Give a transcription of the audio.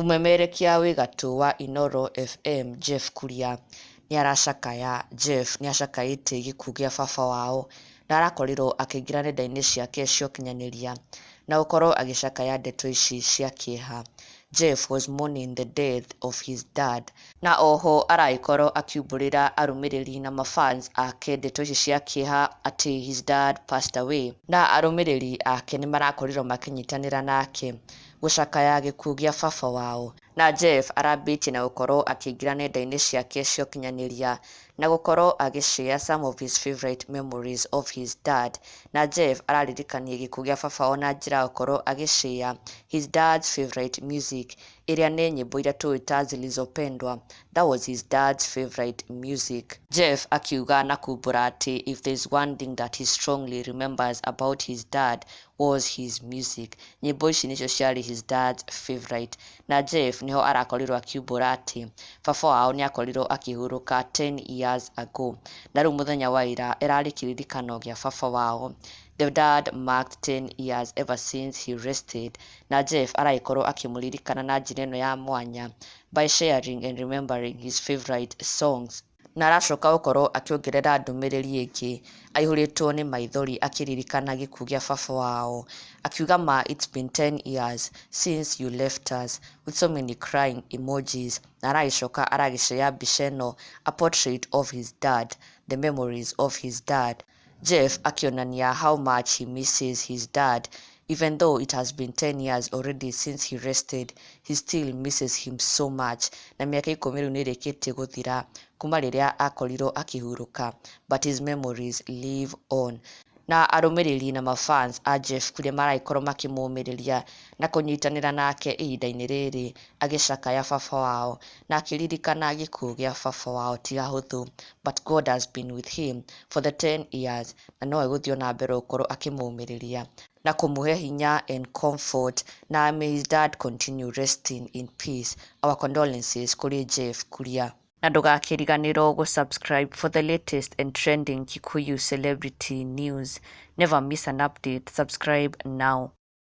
Mũmemerekia wĩ gatũ wa Inooro FM Jeff Kuria nĩaracakaya. Jeff nĩacakaĩte gĩkuũ gĩa baba wao na arakorirwo akĩingĩra nenda-inĩ ciake cia ũkinyanĩria na gũkorwo agĩcakaya ndeto ici cia kĩeha. Jeff was mourning the death of his dad, na oho aragĩkorwo akiumbũrĩra arũmĩrĩri na mafans ake ndeto ici cia kĩeha atĩ his dad passed away, na arũmĩrĩri ake nĩmarakorirwo makĩnyitanĩra nake gũcakaya gĩkuũ gĩa baba wao. Na Jeff arambĩtie na gũkorwo akĩingĩra nenda-inĩ ciake cia ũkinyanĩria na gũkorwo agĩ share some of his favorite memories of his dad. Na Jeff araririkania gĩkuũ gĩa baba wao na njĩra ya gũkorwo agĩ share his dad's favorite music, ĩrĩa nĩ nyĩmbo iria tũĩ ta "Zilizopendwa". That was his dad's favorite music. Jeff akiuga na kumbũra atĩ if there's one thing that he strongly remembers about his dad was his music. Nyĩmbo ici nĩcio ciarĩ his dad's favorite. Na Jeff nĩho arakorirwo akiumbũra atĩ baba wao nĩakorirwo akĩhurũka 10 years ago, na rĩu mũthenya wa ira ĩrarĩ kĩririkano gĩa baba wao. The dad marked 10 years ever since he rested, na Jeff aragĩkorwo akĩmũririkana na njĩra ĩno ya mwanya by sharing and remembering his favorite songs. Na aracoka gũkorwo akĩongerera ndũmĩrĩri ĩngĩ aihũrĩtwo nĩ maithori akĩririkana gĩkuũ gĩa baba wao, akiuga, "Ma, it's been 10 years since you left us," with so many crying emojis. Na aragĩcoka aragĩshare mbica ĩno, a portrait of his dad, the memories of his dad. Jeff akĩonania how much he misses his dad. Even though it has been 10 years already since he rested, he still misses him so much. Na mĩaka 10 rĩu nĩ ĩrĩkĩtie gũthira kuma rĩrĩa akorirwo akĩhurũka, but his memories live on. Na arũmĩrĩri na mafans a Jeff Kuria maragĩkorwo makĩmũmĩrĩria na kũnyitanĩra nake ihinda-inĩ rĩrĩ agĩcakaya baba wao na akĩririkana gĩkuũ gĩa baba wao ti hahũthũ, but God has been with him for the 10 years na no egũthiĩ ona mbere gũkorwo akĩmũmĩrĩria na kũmũhe hinya and comfort. Na may his dad continue resting in peace. Our condolences kũrĩ Jeff Kuria, na ndũgakĩriganĩrwo gũ-subscribe for the latest and trending Kikuyu celebrity news. Never miss an update. Subscribe now.